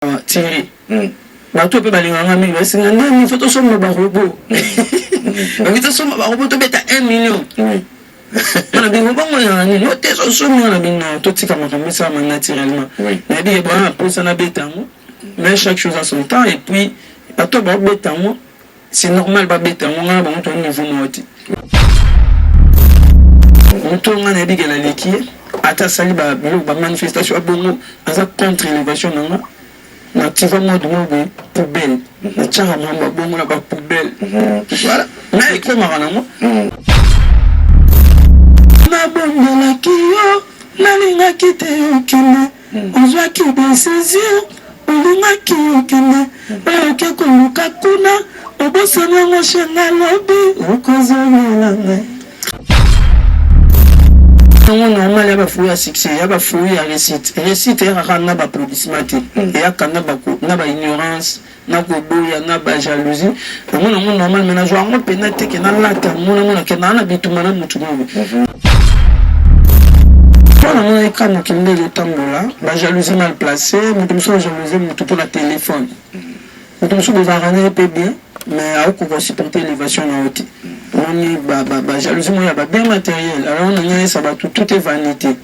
Thierry bato oyo mpe balingaka nga mingi basinga nani fo tosomba barobo babi tosomba barobo tobeta 1 million mpona bingo bongo ya nini o te sosomi wana bino totika makambo esalama naturellement. Nayebi ke bwana mposa nabeta yango, mais chaque chose a son temps. Et puis bato baobeta yango, c'est normal babeta yango. Ngai na bango toa niveau moko te. Moto oyo ngai nayebi ke naleki ye, ata asali biloko, bamanifestation ya bongo, aza contre élévation na nga. Na activa mode moko boye poubelle, natiaka mambo ya bongo na bapoubelle. Voilà, mais ekomaka nango. Nabondelaki yo, nalingaki te okende, ozwaki décision, olingaki okende, oyoki koluka kuna, obosani yango. Shenga lobi okozongela ngai. Yango normal ya bafruit ya succès, ya bafruit ya réussite. Réussite eyakaka na baapplaudissement te, eyaka na baignorance, na koboya, na bajalousie. Yango nango normal, mais nazwa yango mpenza te ke nalata yango, namona ke naa na bitumba na motu moko. Mpo namona eka mokili nde ezotambola, bajalousie mal placé. Moto mosusu ajalousie motu mpo na telefone. Moto mosusu bozalaka na ye mpe bien, mais aokoka supporter élévation na yo te. Omoni bajalousie moko ya babien matériel. Alors na ngai nayesa bato, tout est vanité.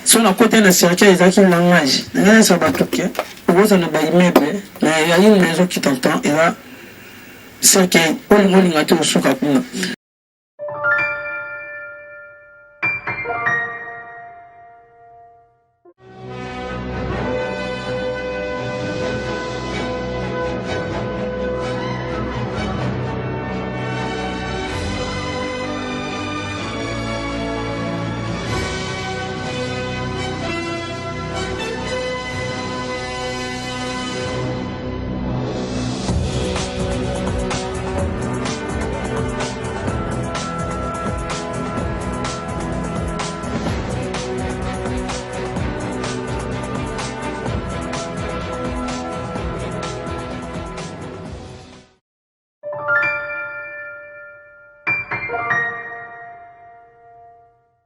So nakota na cercueil, ezalaki langage na ngai nayesa bato ke okozala na baimmeuble, mais ya une maison qui t'entend eza cercueil. Olinga olinga te, osuka kuna.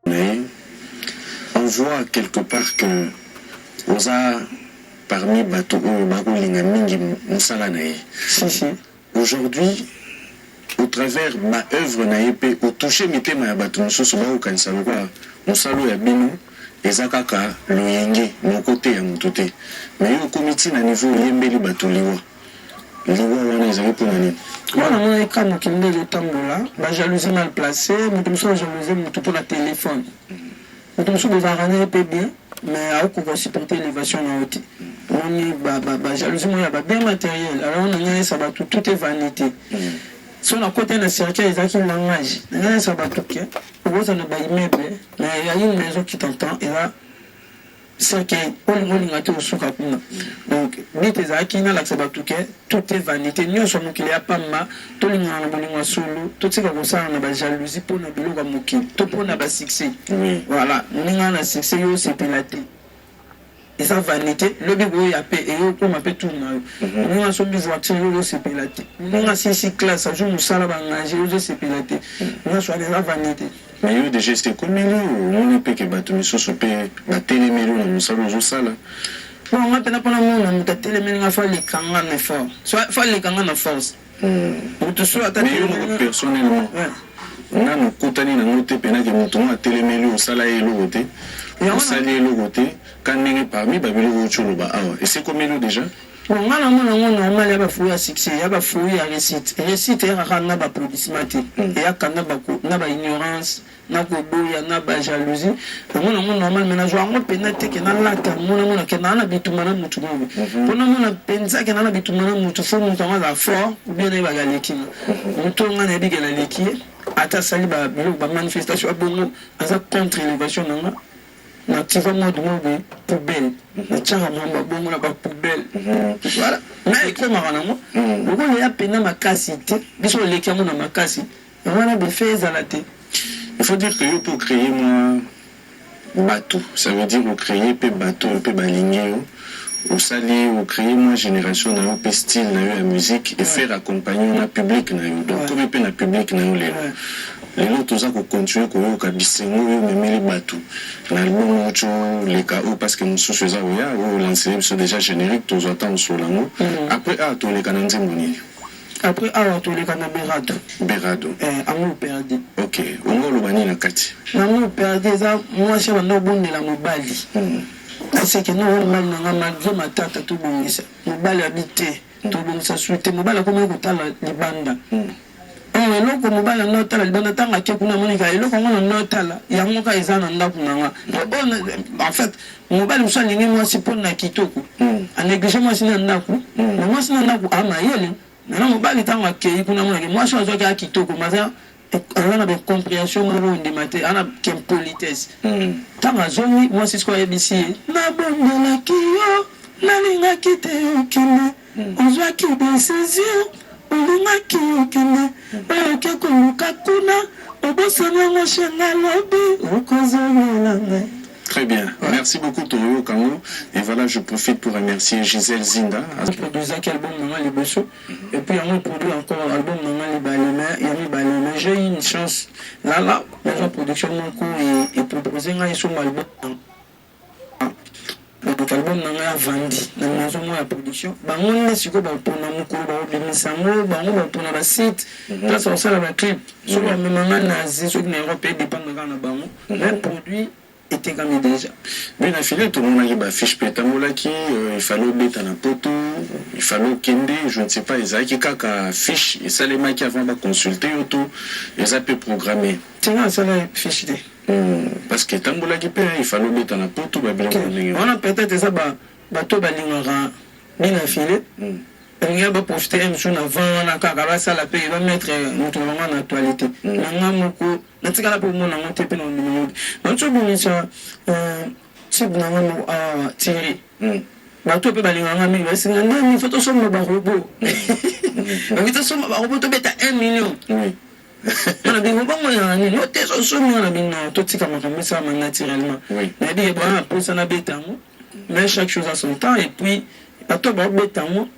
Mais on voit quelque part que oza parmi bato oyo bakolinga mingi mosala na ye. Si, si. Aujourd'hui, au travers baœuvre na ye mpe otouche mitema ya bato mosusu, bakokanisa lokola mosala oyo ya bino eza kaka loyenge moko te ya moto te. Mais yo okomi ntina niveau oyembeli bato liwa. Liwa wana ezali mpona nini? Wana namona eka mokili nde ezotambola, bajalousie mal placé. Moto mosusu ajalousie motu mpo na telefone. Moto mosusu bozalaka na ye mpe bien, mais aokoka supporter élévation na yo te. Omoni bajalousie moko ya babien matériel. Alors na ngai nayesa bato, tout est vanité. So nakota na cercueil, ezalaki langage na ngai nayesa bato ke okozala na baimmeuble, mais ya une maison qui t'entend eza cercueil. Olinga olinga te, osuka kuna. Donc but ezalaki nalakisa bato ke tout est vanité, nyonso ya mokili ya pamba. Tolingana na bolingo ya solo, totika kosala na bajalousie mpona biloko ya mokili to mpona basuccès. Voilà, moninga na succès, yo osepela te, eza vanité. Lobi koyoya mpe eyokoma mpe tour na yo. Moninga asombi voiture, yo ozosepela te. Moninga asilisi classe, azwi mosala, baengage, yo ozosepela te. Nyonso wana eza vanité. Mais yo déjà esi ekomeli oyo omoni mpe ke bato misusu mpe batelemeli oyo na mosala ozosala? Bon, nga mpena mpona mona moto atelemeli nga, fo aleka nga na effort, fo aleka nga na force. Moto so ata Mais yo moko personnellement, nanu okutani nango te mpenake moto ngo atelemeli, osala ye eloko te, osali eloko te, ka ndenge parmi babiloko oyo oloba awa, esi ekomeli yo déjà? Bon, nga namona yango normal ya bafruit ya succès, ya bafruit ya réussite. Réussite eyakaka na baapplaudissement te, eyaka na baignorance, na koboya, na bajalousie. Yango nango normal, mais nazwa yango mpenza te ke nalata yango, namona ke naa na bitumba na motu moko. Mpo namona mpenza ke naa na bitumba na motu, fo motu yango azala fort ou bien nayebaka aleki nga. Motu oyo ngai nayebi ke naleki ye, ata asali biloko, bamanifestation ya bongo, aza contre élévation na nga. Na activa mode moko boye poubelle, natiaka mambo ya bongo na bapoubelle. Voilà, mais ekomaka nango lokola eya mpena makasi te. Biso oleki yango na makasi, yango wana befe ezala te. Il faut dire que yo mpo créer mwa bato, ça veut dire ocréer mpe bato oyo mpe balingi yo, osali ocréer mwa génération na yo mpe style na yo ya musique et faire accompagner na public na yo. Donc komi mpe na public na yo lelo. Lelo toza ko continuer koyoka bisengo oyo omemeli batu na album owuti oleka oyo parce que mosusu eza koya oyo olancele biso dejà generique tozua temps kosolola yango après awa toleka na nzembo nini? Après awa toleka na Berado. Berado. Eh, amour perdu. Ok, olingi oloba nini na kati? Na amour perdu eza mwasi abanda kobondela mobali. Aseke no oyo mobali na nga malgre matata tobongisa. Mobali abi te tobongisa su te. Mobali akomaki kotala libanda. Or eloko mobali ando atala libanda tango ake kuna amoni kaka eloko yango nando atala yango kaka eza na ndaku na nga oyo en fait mobali mosusu alingi mwasi po na kitoko a neglige mwasi na ndaku mais mwasi na ndaku a mayele maintenant mobali tango akeyi kuna amonake mwasi oyo azwaki a kitoko mais aza aza na ba incomprehension moko ondima te aza na impolitesse tango azongi mwasi sikoyo ayebisi ye nabondelaki yo nalingaki te okende Ozwaki decision olingaki okende oyo oke koluka kuna obosani yango chez nga lobi okozongela ngai. Très bien merci beaucoup tokoyoka yango et voilà je profite pour remercier Gisèle Zinda. Produisaki album na nga liboso et puis yango eproduit encore album na nga libale mais ya mibale mais j'ai eu une chance lala nazwa production moko e proposer ngai esomba album na Donc album na ngai avandi na maison moko ya production bango nde sikoyo bakopona mokolo bakobimisa yango bango bakopona ba site place bakosala ba clip soki bamema ngai na Asie soki na Europe edependre kaka na bango mais produit etekami dejà. But na filet tomonaki ba affiche pe etambolaki il fallait obeta na poto il fallait okende je ne sais pas ezalaki kaka affiche esalemaki avant ba consulter yo to eza pe programme? Te nga nasala fiche te. Parce que etambolaki pe il fallait obeta na poto ba biloko ya ndenge wana. Wana peut-etre eza ba bato oyo balingaka but na filet balingaki ba profiter heure mosusu na vent wana kaka basala pe ba mettre mutu na bango en actualite mais nga moko natikala pe komona yango te pe na kondima yango te. Nauti kobimisa tube na nga moko awa Thierry bato oyo pe balingaka nga mingi bayebisi nga nani faut tosomba ba robot balobi tosomba ba robot tobeta 1 million. Nga na bino bongo ya nini yo te sosomi nga na bino totika makambo esalama naturellement nayebi ke boya na posa nabeta yango mais chaque chose a son temps et puis bato oyo baobeta yango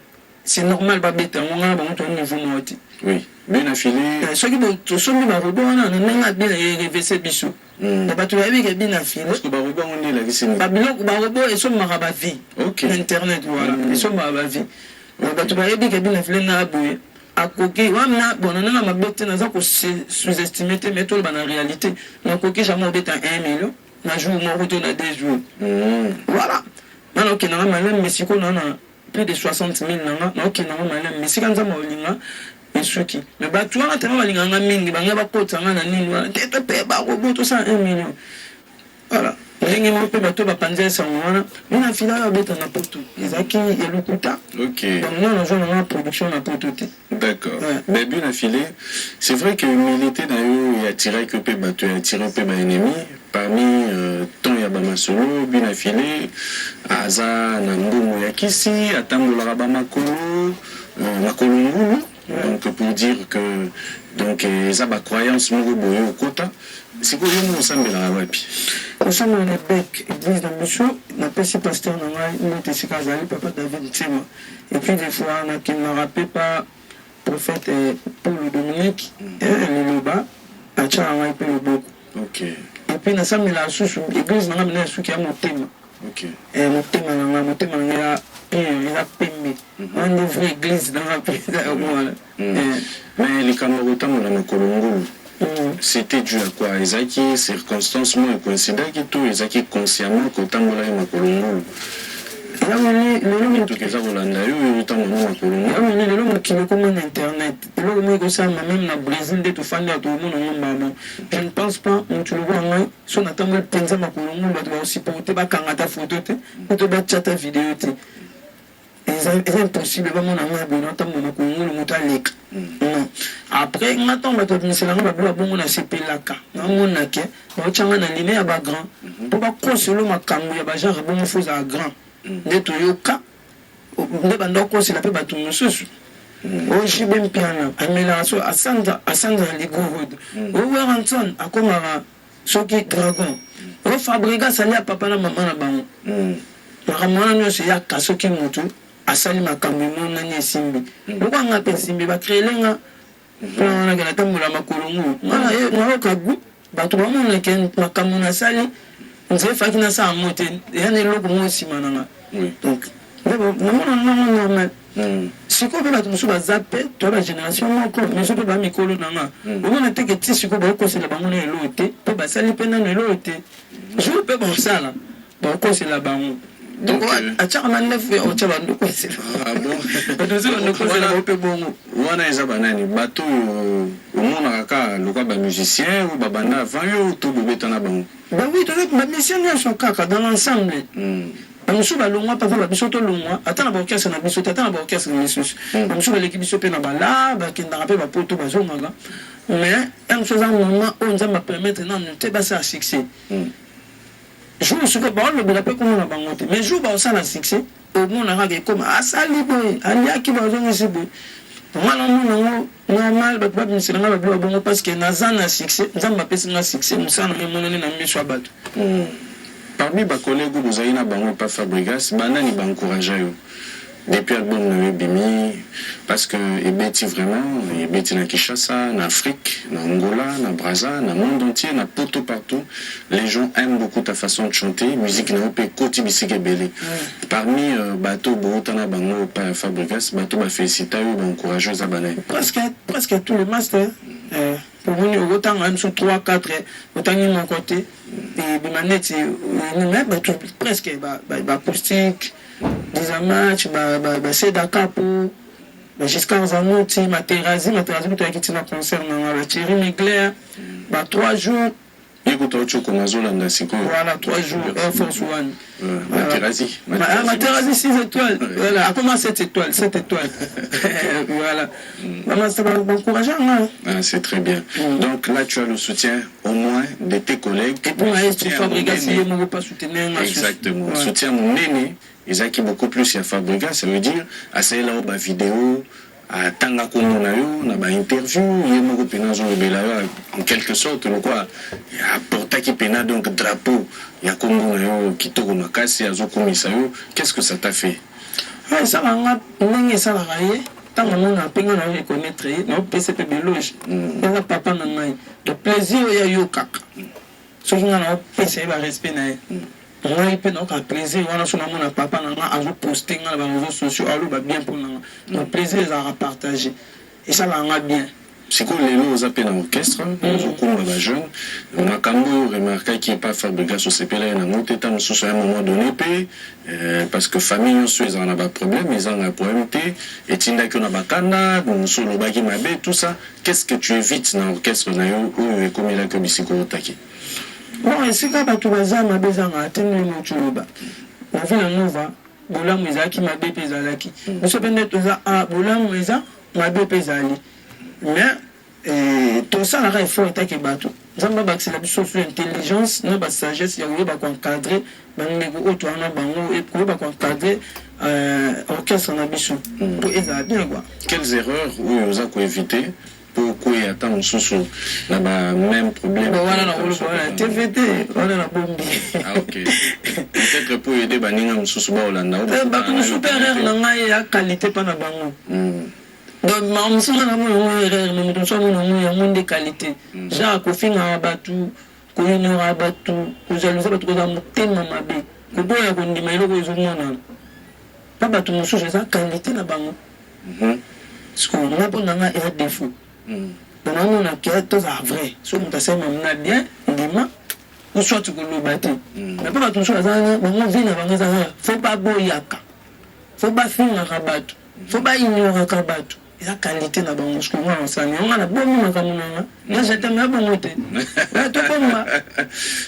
c'est normal babeta yango nga na bango toza niveau moko te. Oui but na filet. Soki tosombi ba robot wana na ndenge ya bien e revese biso mais bato bayebi ke but na filet. Parce que ba robot yango nde elakisi nini? Ba biloko ba robot esombaka ba vie na internet voilà esombaka ba vie donc bato bayebi ke but na filet na boye Akoki wana bon na ndenge ya mabe te naza ko sous estimer te mais toloba na realite nakoki jamais obeta 1 million na jour moko to na deux jours voilà nga nakokende nga malembe sikoyo na na plus de 60.000 na nga nakokende ngo malembe esika nzambe akolinga esuki mais batu wana tellement balingaka nga mingi balingi bakotisa nga na nini wana te tope ba robot tosala 1 million Voilà ndenge moko pe bato bapanzi sango wana mais na fila oyo abeta na poto ezalaki ya lokuta. Ok. Donc nga nazwa na nga production na poto te. D'accord. Ouais. Mais but na filet, c'est vrai que humilité na yo e attiraki yo pe bato, e attirer pe ba ennemis parmi euh, temps ya ba masolo, but na filet aza na mbongo ya kisi, atambolaka ba makolo, euh, makolo ngulu. Donc pour dire que donc eza ba croyance moko boye okota sikoyo yo moko osambelaka wapi? Kosambela na bec eglise na biso napesi pasteur na ngai mbote esika azali papa David Ntsema et puis des fois nakendaka pe pa prophète Polo Dominique liloba atiaka ngai pe loboko et puis nasambelaka susu eglise na ngai pena ya suki ya motema motema na ngai motema na ngai ya pure eza pembe Wana nde vraie eglise na nga penza yango wana. Mais likambo ya kotambola makolo ngulu c'etait du à quoi? Ezalaki circonstance moko e coïncidaki to ezalaki consciemment que otambolaki makolo ngulu? Mituka eza kolanda yo, yo ozotambola ngo makolo ngulu. Yango lelo mokili ekoma na internet, eloko moko ekosalama meme na Bresil nde tofandi awa tokomona yango mbala moko. Je ne pense pas mutu lokola ngai soki natamboli penza makolo ngulu batu bako supporter bakanga ata photo te ou to batia ata video te. Eza eza impossible bamona nga boye natambola makolo ngulu moto aleka non après nga ntango bato babimisela nga babilo ya bongo nasepelaka namona ke baotya nga na line ya ba grand mpo bakoselo makambo ya bagenre bongo fo ozala grand nde toyoka nde banda okosela mpe bato mosusu o JB Mpiana amelaka so asanza asanza ligorodo o Werrason akomaka Soki dragon o fabregas alia papa na maman na bango makambo wana nionso eyaka soki mutu asali makambo emonani esimbi lokola nga pe esimbi ba creele nga. Mpona wana ke natambola makolo ngo nga nayoka gout, bato bamona ke makambo nasali nzela efaki nasala yango te, eya na eloko moko nsima na nga. Donc namona nango normal. Sikoyo mpe bato mosusu baza mpe toya bagénération moko, mais mpe ba mikolo na nga, omona te ke ti sikoyo bakokosela bango na eloko te, mpo basali mpe nano eloko te. Jour mpe bakosala, bakokosela bango. Donc atiaka na neuf, otya bando kosela bato mosusu, bando kosela bango mpe bongo. Wana eza banani? Bato oyo omonaka kaka lokwa bamusicien oyo babanda avant yo to bobeta na bango? Bah oui, toza bamusicien nyonso kaka dans l'ensemble. Bamosusu balongwa mpe ba biso tolongwa, ata na baorchestre na biso te, ata na baorchestre misusu. Bamosusu baleki biso mpe na bala, bakendaka mpe bapoto, bazongaka, mais ya mosusu eza moment oyo Nzambe apermettre nanu te basala succès. Jour sikoyo baolobela mpe komona bango te, mais jour baosala succès, omona kaka ekoma asali boye, aliaki boye, azongisi boye. Nga namona yango normal bato babimisela nga babiloko bongo, parce que naza na succès, Nzambe apesi nga succès, mosala na nga emonani na miso ya bato. Parmi bacollègue oyo bozali na bango epa Fabrigas, banani baencouragea yo depuis album na yo ebimi? Parce que ebeti vraiment, ebeti na Kinshasa, na Afrique, na Angola, na Brazza, na monde entier, na poto, partout. Les gens aiment beaucoup ta façon de chanter, musique na yo mpe ekoti bisika ebele. Parmi bato bouta na bango epai ya Fabrigas, bato bafélicita yo, baencourage yo, eza banani? Presque tous les masters. Omoni, okotanga mosusu 3 4, otangi moko te, ebima neti. Mais bato presque baacoustique, Dizamatch, Baseda Kapo, Bagiscard Zanuti, Materazi, Materazi kutu ayaki ntina concert nanga, Bathierry Migler, ba 3 jours. Ye kuta ocokoma azolanda sikoyo. Voilà, 3 jours, Air Force One. Materazi. Materazi 6 étoiles, voilà, akoma 7 étoiles, 7 étoiles, voilà. Baencourage nga. Ah, c'est très bien. Donc là, tu as le soutien au moins de tes collègues. Et puis maestro Fabregas ye moko pas soutenir nga. Exactement. Soutien monene ezalaki beaucoup plus ya Fabregas, ça veut dire asalela yo bavideo, atanga kombo na yo na bainterview, ye moko mpena azolobela yo en quelque sorte, lokwa aportaki mpena donc drapeau ya kombo na yo kitoko makasi, azokumisa yo. Qu'est-ce que ça t'a fait? Esalaka nga ndenge esalaka ye ntango amona mpe nga na reconnaître ye, naopesa mpe baéloge. Eza papa na ngai, donc plaisir oyo ayokaka soki nga naopesa ye barespect na ye, ngai mpe naoka plaisir wana. So namona papa na nga azoposte nga na baréseaux sociaux, aloba bien mpo na nga, donc plaisir ezalaka partage, esalaka nga bien. Sikoyo lelo oza mpe na orchestre, ozokumba bajeune. Makambo oyo remarkaki epa Fabrigas, osepela ye nango te ta mosusu à un moment donné mpe, parce que famille nyonso ezala na baproblème, ezanga problème te, etindaki yo na bakanda mosusu, olobaki mabe, tout ça. Qu'est ce que tu évites na orchestre na yo oyo ekomelaki yo bisika otaki? Bon, esika bato baza mabe ezangaka te. Ndenge moti oloba na Villa Nova, bolamu ezalaki, mabe mpe ezalaki. Biso mpe nde toza bolamu eza, mabe mpe ezali, mais tosalaka effort etake bato. Nzambe abakisela biso su intelligence na basagesse ya koyeba koencadre bandeko oyo toza na bango, koyeba koencadre orchestre na biso mpo ezala bien quoi. Quelles erreurs oyo oza koéviter mpo okweya ata mosusu na ba même problème? Wana na koloba wana tv te, wana na bombi. Ah, ok, peut-être po aider baninga mosusu baolanda. Bato mosusu mpe, erreur na ngai ya qualité mpa na bango. Donc makambo mosusu nga namona yango erreur, mais moto mosusu amona yango yango nde qualité. Genre kofingaka bato, koignoraka bato, kojalousa bato, kozala motema mabe, koboya kondima eloko oyo ezomonana mpa bato mosusu, eza qualité na bango. Sikoyo nga, mpo na nga eza défaut. Donc naomona ke tozala vrai. So moto asali mamuna bien, ndima ou soit koloba te. Mais mpo bato mosusu baza bango, vie na bango eza kaka faut baboyaka, faut bafingaka bato, faut baignoraka bato, eza qualité na bango. Sikoyo nga nasala yango, nga nabomi makambo na nga nga je t'aime ya bongo te, tobomba.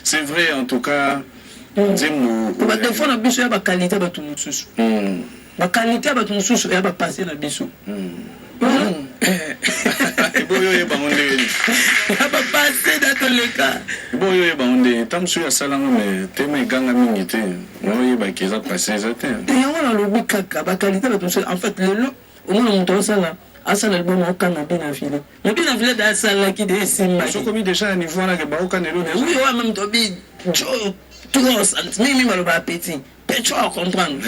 C'est vrai, en tout cas nzembo. Badéfaut na biso ya baqualité ya bato mosusu, baqualité ya bato mosusu ya bapassé na biso. Eboyo oyeba ngo ndenge nini? Ya bapassé da toleka. Eboyo oyeba ngo ndenge ta mosusu asalango, mais tema eganga mingi te, naoyebaki eza passé, eza te. Yango nalobi kaka baqualité ya bato mosusu. En fait, lelo omona moto asala asala album, aokanga bina file, mais bina file da asalaki de esimbaki. Sokomi déjà na niveau wana ke baokana elo. Oui, oyo même tobi jo trop mingi baloba petit petit oyo comprendre,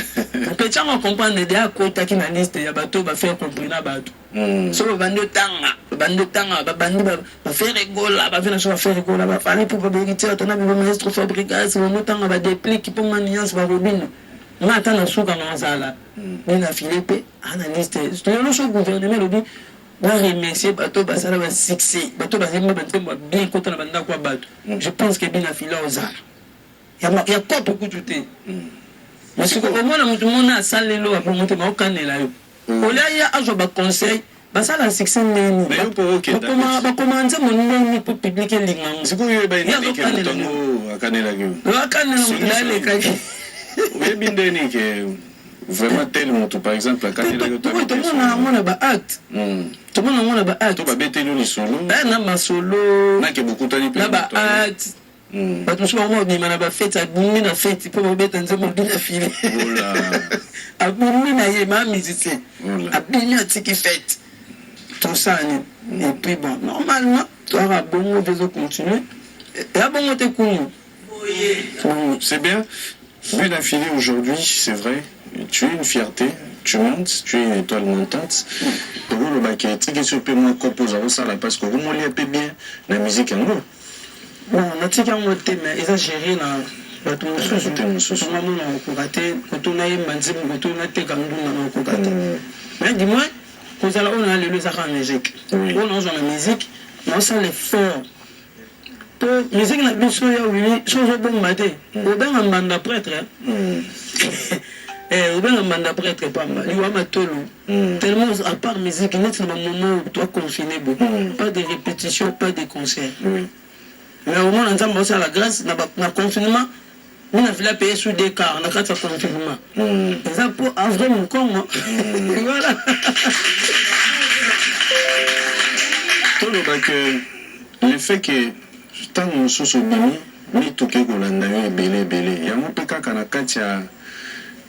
petit yango comprendre de akotaki na liste ya bato bafaire compris na bato. Soki babandi otanga, Babandi otanga, babandi baFerre Gola, bave na so baFerre Gola, baFally Ipupa, baHéritier Watanabe, bamaestro Fabregas, bandi otanga baDeplick mpo maniance barobino. Nga ata na suka na ozala nde na file mpe ana liste. Lelo so gouvernement elobi baremercier bato basala basuccès, bato bazemba banzembo ya bien kota na bandako ya bato, je pense que bina file ozala ya kope kutu te. Mais siko omona motu mona asalelo ya bongo te, baokanela yo olia ye azwa baconseil, basala succès ndeni, bakoma nzembo ndeni mpo public elingango. Sikoyo oyeba moto yango akanelaki yo? Akanela motu nalekaki. Oyebi ndeni ke vraiment tel moto, par exemple, akanelaki yo? Tomona yango na baacte, tomona yango na baacte. To babeteli yo lisolo? Na masolo. Nake bokutani mpe? Na baacte. Bato mosusu bango babima na bafete, abimi na fete mpo babeta nzembo bina file, abimi na ye ma musicien, abimi, atiki fete, tosala nini? Et puis bon, normalement toyaka bongo, ezocontinue eya bongo te kunu. C'est bien. But na Filet aujourd'hui, c'est vrai, tu es une fierté, tu montes, tu es une étoile montante. Tokolobaki etiki so mpe mwa kopo oza kosala parce que okomolia mpe bien na musique yango. Bon, natiki yango te, mais eza géré na bato mosusu. Te mosusu. Nga mona okoka te kotuna yemba nzembo, kotuna teka ndunda na okoka te, mais du moins kozala oyo na lelo eza kaka musique. Oyo naozwa na musique, naosala effort to musique na biso ya wili. So ozobomba te, obenga mbanda prêtre, obenga mbanda prêtre pamba liwa matolo. Tellement à part musique, neti na bamoment oyo toa confiné bo, pas de répétition, pas de concert, mais omona Nzambe osala grâce na confinement. Mina vila paye sous deux car na kati ya confinement eza mpo en vrai mokongo, voilà. Toloba ke le fait que ntango mosusu obimi, mituka ekolanda yo ebele ebele, yango mpe kaka na kati ya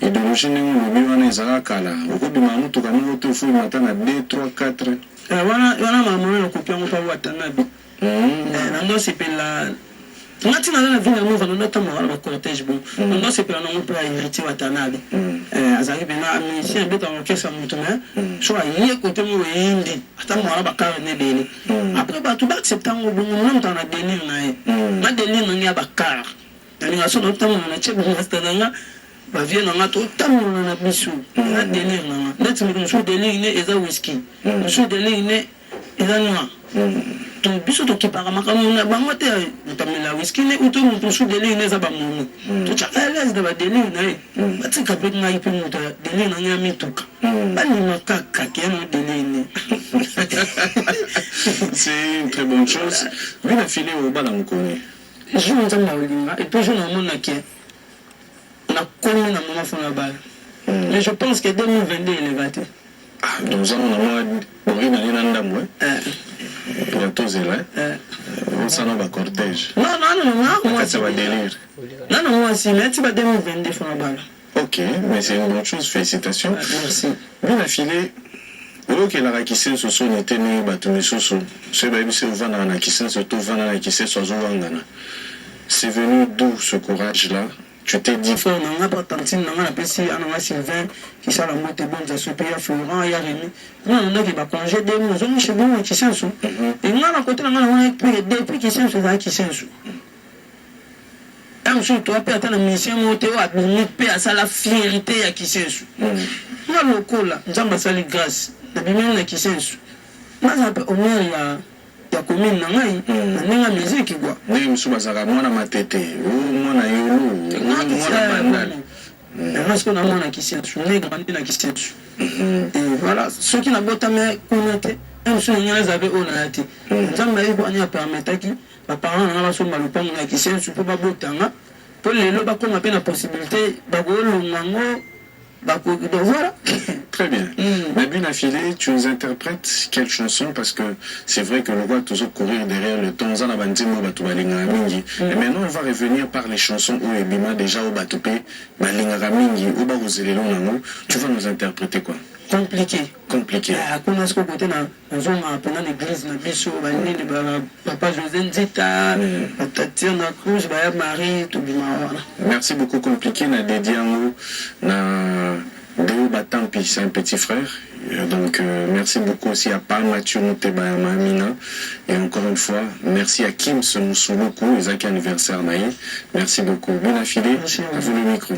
idéologie ndenge olobi wana, ezalaka kala okobima motuka moko te, ofo obima ata na 2, 3, 4. Wana wana makambo wana nakopi yango mpa Watanabe. Nando asepela nga ntina aza na vie na nova, nando atambolaka na bacortège. Bon, nando asepela nango mpe ya Héritier Watanabe. Azalaki mpena musicien, abetaka orchestre ya motu, mais so aye kote moko eyindi, atambolaka na bacar ne ebele. Après bato baaccepte yango bongo, mona moto na délire na ye, na délire na ngai ya bacar, nalinga so naotambola na tie bamaster na nga, bavie na nga, totambola na biso eza délire na nga. Neti moto mosusu délire ne eza whisky, mosusu délire ne eza noir. To biso tokipaka makambo na bango te. Moto amela whisky ne uto, moto mosusu délire ne eza bamomi, totyaka à l'aise na badélire na ye, batika mpe ngai mpe moto ya délire na ngai ya mituka, bandima kaka keya na délire ne. C'est une très bonne chose. Bina Filet, obala mokoni? Jour Nzambe akolinga et puis jour namonaki nakomi na mama fona bala, mais je pense que 2022 eleka te. Ah, donc oza na mwa bon une année na ndambo ya tozela osala bacortège. Non, non, non. Na kati ya badélire. Nano mwasi, mais ti ba 2022 fona bala. Ok, mais c'est une bonne chose, félicitations. Merci. Bina Filet, oyokelaka Kisenso soni te ndenge bato misusu soki bayebisi ovandaka na Kisenso to ovanda na Kisenso azowangana? C'est venu d'où, ce courage là tu t'es dit? Frère na nga pa tantine na nga, napesi ya na nga Sylvain Kisala mbote, bonza so mpe ya Florent, ya Remi. Nga nandaki bacongé demi, ozongi chez bongo Kisenso. E nga na kote na nga namona mpe depuis Kisenso ezala Kisenso ya mosusu, toa mpe ata na musicien moko te oyo abimi mpe asala fierté ya Kisenso. Nga lokola Nzambe asali grâce, nabimeli na Kisenso, nazala mpe honneur ya commune na ngai na ndenge ya musique quoi. Ndenge mosusu bazalaka mwana Matete o mwana Yolo o mwana Bandal. Nga sikoyo na mwana Kisensu, nde grandi na Kisensu et voilà. Soki nabotami kuna te, mosusu na ngai nazala mpe oyo naya te. Nzambe ayebi ani apermetaki baparent na nga basomba lopango na Kisensu mpo babotanga, mpo lelo bakóma mpe na possibilité bakolonga yango, donc voilà. Très bien. Mais But Filet, tu nous interprètes quelle chanson? Parce que c'est vrai que le roi toujours courir derrière le temps, Zana banzembo batu balingaka mingi. Et maintenant, on va revenir par les chansons où ebima déjà au batu pe balingaka mingi, ou ba rozelelo nango. Tu vas nous interpréter quoi? Compliqué. Compliqué. Kuna siko kote na nazonga mpena na église na biso, banini, papa José Nzita, batatier na cruz, baya Marie, tobima wana. Merci beaucoup. Compliqué na dédié yango na Deo Batampi, c'est un petit frère. Donc merci beaucoup aussi à Pa Mathieu Muteba ya Mamina. Et encore une fois, merci à Kim Moussouloukou, ezaki anniversaire na ye. Merci beaucoup. Bon affilé, Merci à à vous le micro.